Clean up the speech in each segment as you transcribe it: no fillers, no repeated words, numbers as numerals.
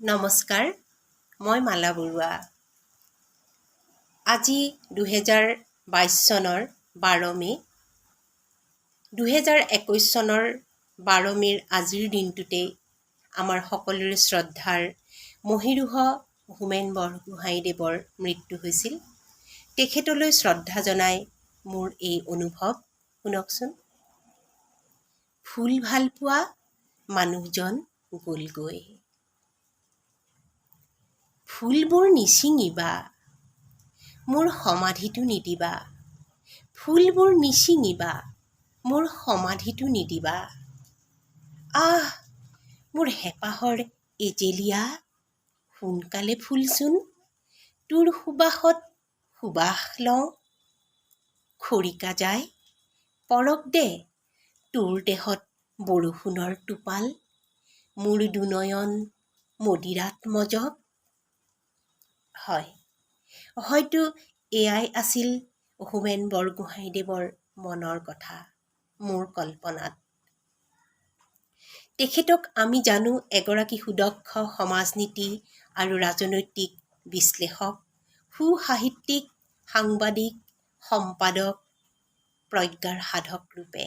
নমস্কাৰ, মই মালা বৰুৱা। আজি 2022 চনৰ 12 মে'। 2021 চনৰ 12 মে'ৰ আজিৰ দিনটোতেই আমাৰ সকলোৰে শ্ৰদ্ধাৰ মহীৰূহ হোমেন বৰগোহাঞিদেৱৰ মৃত্যু হৈছিল। তেখেতলৈ শ্ৰদ্ধা জনাই মোৰ এই অনুভৱ শুনকচোন। ফুল ভালপোৱা মানুহজন গ'লগৈ। ফুলবোৰ নিচিঙিবা, মোৰ সমাধিতো নিদিবা। ফুলবোৰ নিচিঙিবা, মোৰ সমাধিতো নিদিবা। আহ, মোৰ হেঁপাহৰ এজেলিয়া, সোনকালে ফুলচোন, তোৰ সুবাসত সুবাস লওঁ। খৰিকাজাঁই পৰক দে তোৰ দেহত বৰষুণৰ টোপাল, মোৰ দুনয়ন মদিৰাত মজক। হয়, হয়তো এয়াই আছিল হোমেন বৰগোহাঞিদেৱৰ মনৰ কথা মোৰ কল্পনাত। তেখেতক আমি জানো এগৰাকী সুদক্ষ সমাজনীতি আৰু ৰাজনৈতিক বিশ্লেষক, সুসাহিত্যিক, সাংবাদিক, সম্পাদক, প্ৰজ্ঞাৰ সাধক ৰূপে।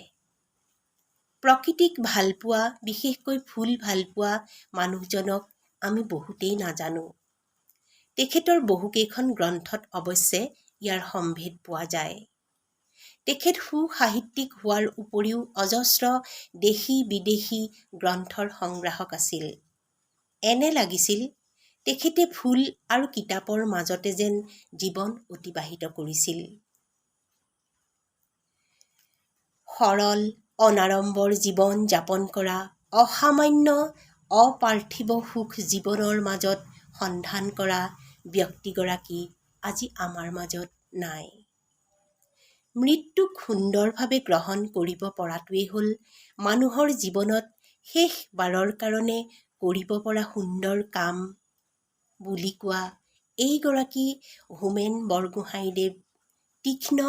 প্ৰকৃতিক ভালপোৱা, বিশেষকৈ ফুল ভালপোৱা মানুহজনক আমি বহুতেই নাজানো। তেখেতৰ বহুকেইখন গ্ৰন্থত অৱশ্যে ইয়াৰ সম্ভেদ পোৱা যায়। তেখেত সুসাহিত্যিক হোৱাৰ উপৰিও অজস্ৰ দেশী বিদেশী গ্ৰন্থৰ সংগ্ৰাহক আছিল। এনে লাগিছিল তেখেতে ফুল আৰু কিতাপৰ মাজতে যেন জীৱন অতিবাহিত কৰিছিল। সৰল, অনাড়ম্বৰ জীৱন যাপন কৰা, অসামান্য অপাৰ্থিৱ সুখ জীৱনৰ মাজত সন্ধান কৰা ব্যক্তিগৰাকী আজি আমাৰ মাজত নাই। মৃত্যুক সুন্দৰভাৱে গ্ৰহণ কৰিব পৰাটোৱেই হ'ল মানুহৰ জীৱনত শেষবাৰৰ কাৰণে কৰিব পৰা সুন্দৰ কাম বুলি কোৱা এইগৰাকী হোমেন বৰগোহাঞিদেৱ তীক্ষ্ণ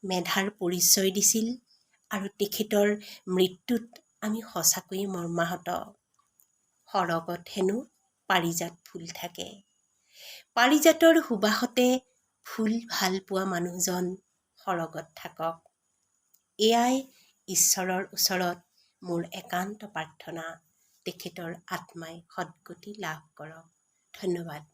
মেধাৰ পৰিচয় দিছিল আৰু তেখেতৰ মৃত্যুত আমি সঁচাকৈয়ে মৰ্মাহত। সৰগত হেনো পাৰিজাত ফুল থাকে। পাৰিজাতৰ সুবাসতে ফুল ভাল পোৱা মানুহজন সৰগত থাকক, এয়াই ঈশ্বৰৰ ওচৰত মোৰ একান্ত প্ৰাৰ্থনা। তেখেতৰ আত্মাই সদ্গতি লাভ কৰক। ধন্যবাদ।